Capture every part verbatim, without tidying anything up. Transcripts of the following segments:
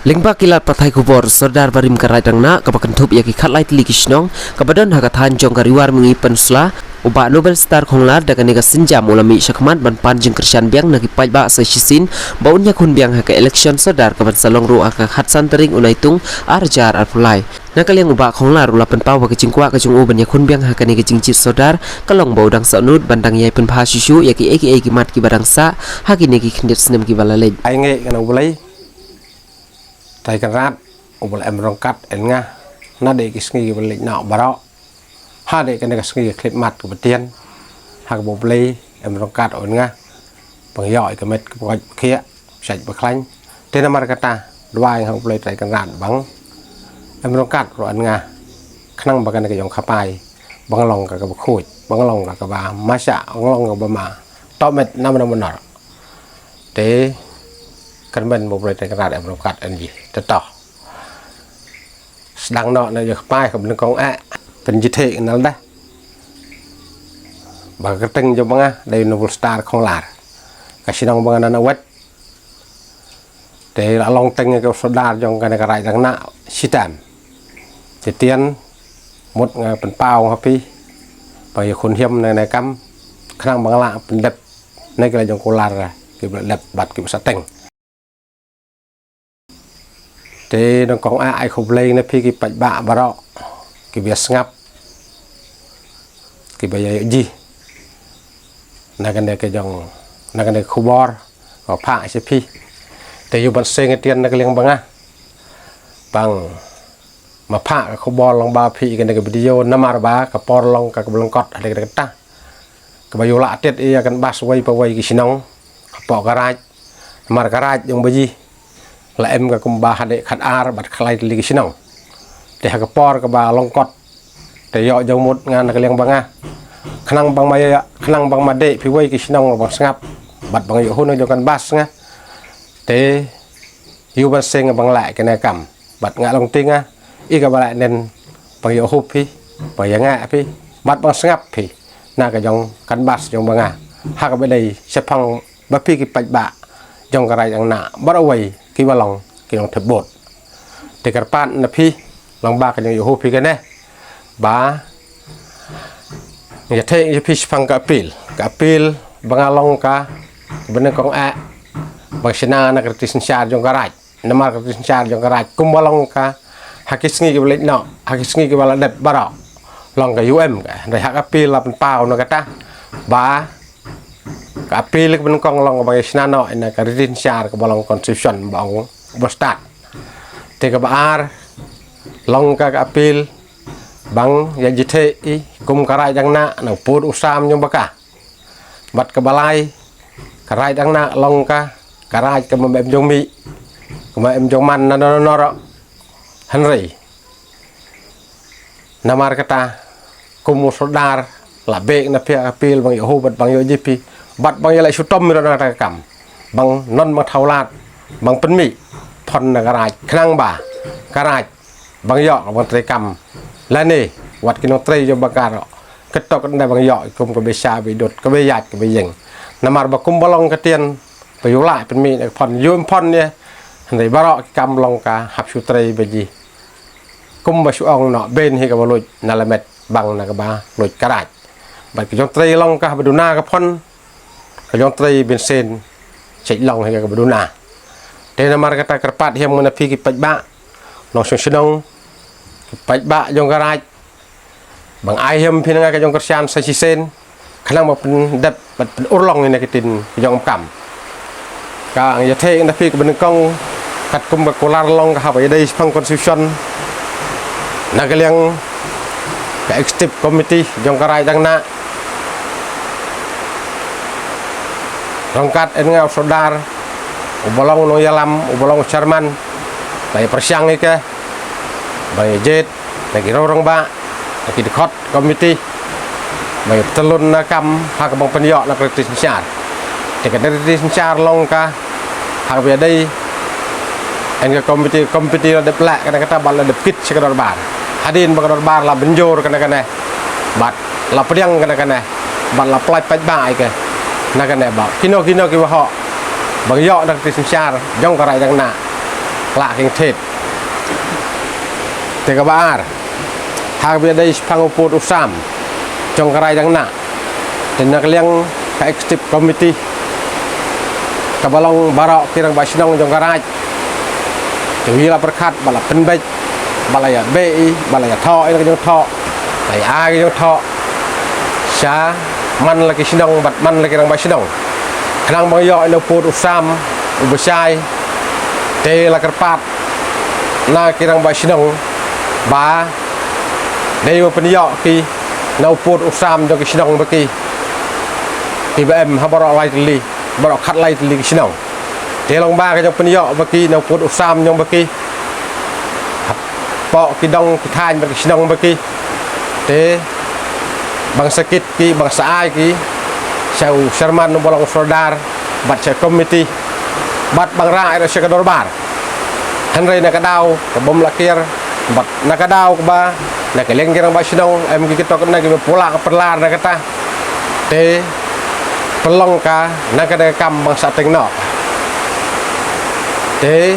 Lyngba ki lad pathai khubor, Sordar barim ka Raid Rangnah kaba kynthup ïa ki khatlai tylli ki shnong kaba don ha ka thaiñ jong ka Ri War Mihngi Peninsula, u Bah Nobel Star Khonglar da kane ka sienjam u la mih shakhmat ban pan jingkyrshan biang na ki paidbah sa shisien ba un ïakhun biang ha ka election Sordar kaban sa long ruh ha ka khatsan tarik u Naitung ar hajar arphew lai. Na ka liang u Bah Khonglar u la pynpaw ba ka jingkwah ka jong u ban ïakhun biang ha kane ka jingjied Sordar ka long ba u dang sahnud ban dang ïai pynbha shuh shuh ïa kiei kiei ki mat kiba dang sah ha kine ki khyndiat snem kiba la leit. Ai ngeit ngan U Blei, Trai Kynrad uba la em ryngkat ïa nga na dei ki sngi kiba la leit noh baroh, ha dei kane ka sngi ka khyllipmat kaba tian, ha kaba U Blei em ryngkat ïa nga ban ïoh ïa ka met kaba koit ba khiah, ba shait ba khlaiñ. Te namar kata, duwai nga ha U Blei Trai Kynrad ban em ryngkat ruh ïa nga, khnang ba kane ka jong ka pyrthei ba nga long ka kaba khuid, ba nga long ka kaba mashah, ba nga long ka kaba ma tohmet namar namar. Te kyrmen ba U Blei Trai Kynrad em ryngkat ïa ngi. Te to sdang noh na jong ka pyrthei kaba nyngkong eh, pynjitheh na lade ba ka kyrteng jong ba nga dei Nobel Star Khonglar. Ka shnong ba nga na wet te la long teng ïa ka Sordar jong kane ka Raid Rangnah shitom. Te tian mut nga pynpaw ha phi ba ïakhun hiam na kane ka kam, khnang ba nga lah pyndep na ki la jong kular kiba la dep bad kiba sah teng. Te nyngkong eh ai khublei na phi ki paidbah baroh kiba ïa sngap, kiba ïa ïohi na kane ka jong, na kane ka khubor ka phah sha phi. Te ïa u ban seng ïa tian na ka liang ba nga ban ma phah ka khubor lyngba phi kane ka video namar ba ka por long ka kaba lyngkot ha kane kata kaba ïa u lah tied ïa kan bas wei pa wei ki shnong hapoh ka Raid. Namar ka Raid jong ba ïa la em ka kumba ha dei khat ar bad khatlai tylli ki shnong. Te ha ka por kaba lyngkot te ïoh jong mut nga na ka liang ba nga, khnang ba nga ma ïa, khnang ba nga ma dei phi wei ki shnong ba nga sngap bad ba nga ïoh hun jong kan bas nga. Te ïa u ban seng ba nga lah kane ka kam bad nga long te nga i kaba lah nen ba nga ïoh hu phi, ba nga ïa nga phi bad ba nga sngap phi na ka jong kan bas jong ba nga, ha kaba dei shaphang ba phi ki paidbah jong ka Raid Rangnah baroh wei kiba long ki nongthep vote. Te kyrpad na phi lyngba ka jong ïoh hu phi kane ba nga ïa theh ïa phi shaphang ka appeal, ka appeal ba nga long ka kaba nyngkong eh ba nga shna na ka riti synshar jong ka Raid. Namar ka riti synshar jong ka Raid kumba long ka ha ki sngi kiba leit noh, ha ki sngi kiba la dep baroh long ka U M ka. Hynrei ha ka appeal la pynpaw na kata ba ka appeal kaba nyngkong long ba nga shna noh ïa ka riti synshar kaba long constitution ba ong ba stad. Te kaba ar long ka, ka appeal ba nga ïa jitheh i kum ka Raid Rangnah na u pud u sam jong ba ka. Bad kaba lai, ka Raid Rangnah long ka, ka Raid kaba ym em jong mih, kaba ym em jong man na na na na. Hynrei namar kata kum u Sordar la beh na phi ka appeal ba nga ïoh hu bad ba nga ïoh jitheh bad ba nga ïa leh shutom ïa na kata ka kam ba nga non ba nga thaw lad ba nga pynmih phon na ka Raid khnang ba ka Raid ba nga ïoh ka ban trei kam lane wat ki nongtrei jong ba ka ruh. Kito kito ba nga ïoh kum ka besa ba dot ka ba ïaid ka ba ïeng. Namar ba kum ba long ka tian ba ïa u lah pynmih na ka phon ïa u phon ïa. Hynrei baroh ki kam long ka hap shu trei ba ji kum ba shu ong noh, bein hi kaba luid na lamet bang na kaba luid ka Raid. Bad ka jong trei long ka ba duna ka phon, ka jong trei bynsen shet long hi kaba duna. Te namar kata kyrpad hiam na phi ki paidbah nongshong shnong, ki paidbah jong ka Raid ba nga ai hiam phi na nga ka jong kyrshan sa shisien khnang ba pyndep bad pynurlong ïa na ki ktien ki jong kam. Ka nga ïa theh na phi kaba nyngkong katkum ka kular long ka haba ïa dei shaphang constitution na ka liang ka executive committee jong ka Raid Rangnah ryngkat ïa nga u Sordar uba long u nongïalam, uba long u chairman, ba ïa pyrshang ïa ka ba ïa jied na ki rong rangbah, na ki dkhot komiti ba ïa pynlong na kam ha kaba pynïoh na ka riti synshar. Te ka riti synshar long ka ha kaba ïa dei ïa ka komiti, komiti la dep leh kane kata bad la dep kit sha ka dorbar. Hadien ba ka dorbar la pynjur kane kane bad la pdiang kane kane bad la pyllait paidbah ïa ka na kane ba kino kino ki wahoh ba ïoh na ka riti synshar jong ka Raid Rangnah Khlak king thet. Te kaba ar, ha kaba ïadei shaphang u pud u sam jong ka Raid Rangnah, te na ka liang ka executive committee kaba long baroh ki rangbah shnong jong ka Raid, te ngi la pyrkhat ba la pynbeit, ba la ïa beh i, ba la ïa thoh i na ka jong thoh, la ïa ai ka jong thoh sha man la ki shnong bad man la ki rangbah shnong, khnang ba ngi ïoh i na u pud u sam u bashai. Te la kyrpad na ki rangbah shnong ba dei ba pynïoh ki na u pud u sam jong ki shnong ba ki, ki ba em ha baroh lai tylli, baroh khatlai tylli ki shnong. Te long ba ka jong pynïoh ba ki na u pud u sam jong ba ki, hapoh ki dong ki thaiñ bad ki shnong ba ki, te bang sa kit ki, bang sa ai ki sha u chairman uba long u sordar bad sha komiti, bad bang rah ïa sha ka dorbar. Hynrei na ka daw ka bym la kiar bad na ka daw kaba na ka liang ki rangbah shnong em ki kito kane kiba pula ka pynlar na kata, te pynlong ka na kane ka kam bang sa teng noh. Te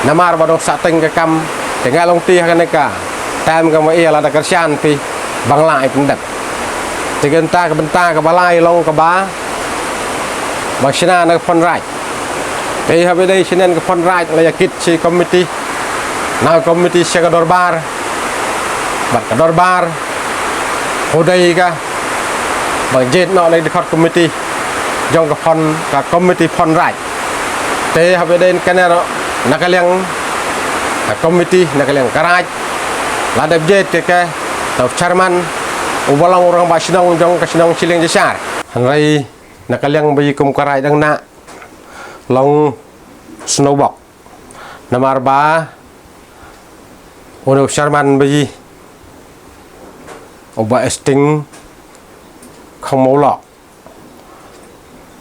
namar ba dang sa teng ka kam, te nga long ti ha kane ka taem ka ma ïa la da kyrshan phi bang la ai pyndep. Te kynta ka bynta kaba lai long kaba bang shna na ka fund Raid. Te ha ba dei shna na ka fund Raid la ïa kit shi komiti, na ka komiti sha ka dorbar, bad ka dorbar u dei ka bang jied noh na ka dkhot komiti jong ka fund, ka komiti fund Raid. Te ha ba dei kane ruh na ka liang ka komiti, na ka liang ka Raid, la dep jied ka ka na u chairman uba long u rangbah shnong jong ka shnong Shilliang Jashar. Hynrei na ka liang ba ïa kum ka Raid Rangnah long snow bok. Namar ba u na u chairman ba ïa uba Esting Khongmawlok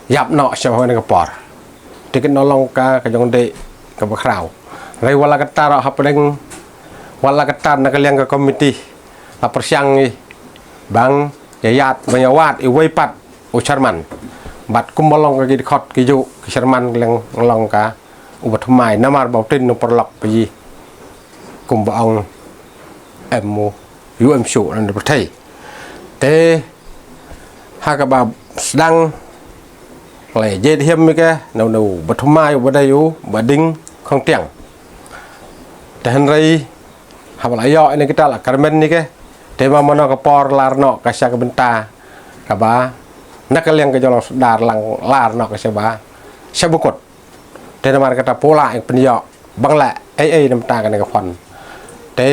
ïap noh sha ha kane ka por. Te kit noh long ka ka jong dei kaba khraw. Hynrei wat la katta ruh hapdeng, wat la katta na ka liang ka komiti la pyrshang i bang ïa ïaid, bang ïa wad i wei pat u chairman. Bad kumba long ka ki dkhot ki ju, ka chairman ka liang long ka uba thymmai namar ba u tin u paralok ba ïa kumba ong em u ïu em shuh na ka pyrthei. Te ha kaba sdang la ïa jied hiam ïa ka na u, na u ba thymmai uba dei u Bah Ding Khongtiang. Te hynrei haba la ïoh ïa kita la kyrmen ïa ka, te ma mano ka por lar noh ka sha ka bynta kaba na ka liang ka jong u sordar, lang lar noh ka sha ba, sha ba kut. Te namar kata pula ïa pynïoh bang la ei ei na bynta kane ka fund. Te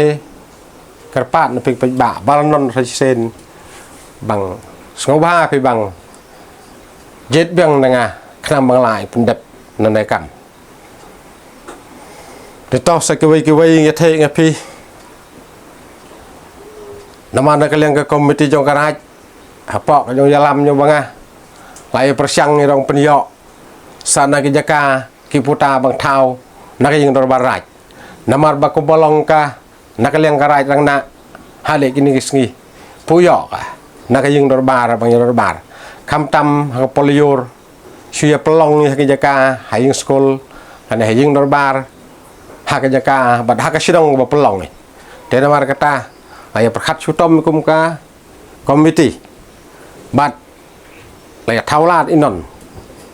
kyrpad na phi paidbah ba la don sa shisien bang sngewbha phi bang jied biang na nga khnang bang la ïa pyndep na ne kam. Te to sa kiwei kiwei nga theh nga phi, namar na ka liang ka komiti jong ka Raid, hapoh ka jong ïalam jong ba nga la ïa pyrshang ïa rong pynïoh sa na ki jaka ki puta bang thaw na ka ïing dorbar Raid. Namar ba kumba long ka na ka liang ka Raid Rangnah, ha leh kine ki sngi pynïoh ka na ka ïing dorbar bang ïa dorbar, khamtam ha ka polyur shu ïa pynlong ïa ha ki jaka, ha ïing skul, ha ne ha ïing dorbar, ha ka jaka bad ha ka shnong ba pynlong ïa. Te namar kata la ïa pyrkhat shitom kum ka komiti bad la ïa thaw lad ïa non.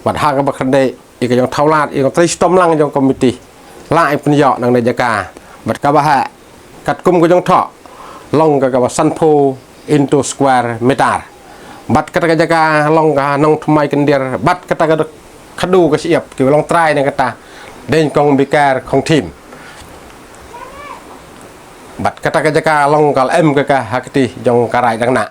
Bad ha kaba khyndai ïa ka jong thaw lad ïa ka trei shitom lang jong komiti la ïa pynïoh nang ne jaka. Bad kaba ha katkum ka jong thoh long ka kaba sanphew into square meter. Bad kata ka jaka long ka nongthymmai kyndiar bad kata ka khadu ka shyiap kiba long trai ne kata dei kong Biker Khongthim. Bad kata ka jaka long ka la em ka ka ha kti jong ka Raid Rangnah.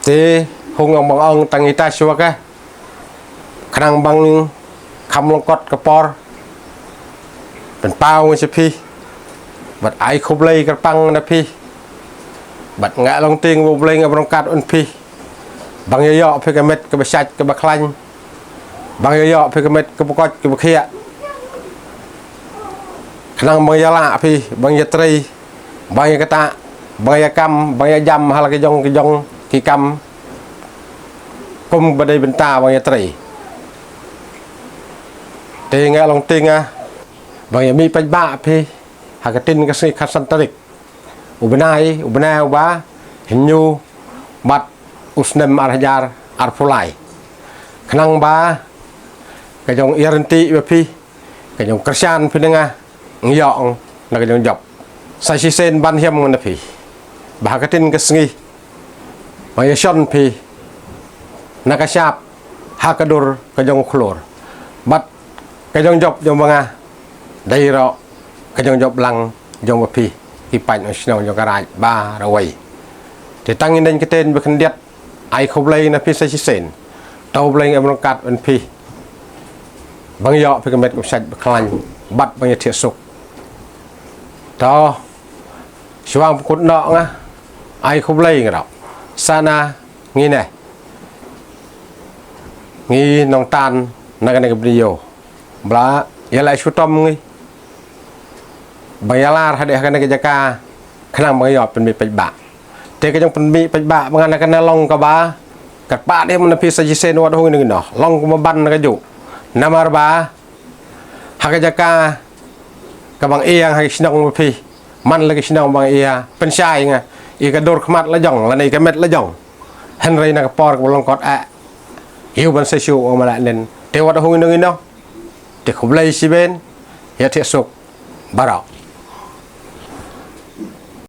Te hung ong bang ong tang ita shuwa ka khnang bang kham long kot ka por. Pynpaw ngi sha phi bad ai khublei kyrpang na phi bad nga long tieng ba U Blei nga brongkat un phi. Bang ïa ïoh phi ka met kaba shait kaba khlaiñ, bang ïa ïoh phi ka met kaba koit kaba khiah. Khnang bang ïa lah phi bang ïa trei, bang ïa kata, bang ïa kam, bang ïa jam ha la ki jong ki jong ki kam kum ba dei bynta ba ngi ïatrei. Te nga long te nga ba ngi mih paidbah phi ha ka tin ka sngi khatsan tarik u bnai, u bnai uba hynñiew bad u snem ar hajar arphew lai. Khnang ba ka jong ïarynti ba phi, ka jong kyrshan phi na nga, ngi ïoh na ka jong jop. Sa shisien ban hiam ngan na phi ba ha ka tin ka sngi ba ïa shon phi na ka shap ha ka dur ka jong u khlur. Bad ka jong jop jong ba nga dei ro ka jong jop lang jong ba phi ki paid na shnong jong ka raid ba rawai. Te tang ïa ka ten ba khyndiat ai khublei na phi sa shisien. Tau blei ngi em rong kat ban phi bang ïoh phi ka met ka shait ba khlaiñ bad bang ïa thiah suk. To shwang pkut nok nga ai khublei nga rok sana ngi ne ngi nong tan na ka ne ka bni yo bla ïa lai shutom ngi bang ïa lar hadeh ha ka ne ka jaka khnang bang ïoh pynmih paidbah. Te ka jong pynmih paidbah ba ngan na ka na long kaba ka pa de mun phi sa jisen wat hung ni noh long kuma ban na ka ju. Namar ba ha ka jaka ka bang ïa ha ka shnong ma phi man la ka shnong bang ïa pynshai nga ïa ka dur khmat la jong la nei ka met la jong. Hynrei na ka por ka long kot a ïu ban sa shu o ma la nen te wat hung ni noh. Te khublei shibun ïa thiah suk baroh.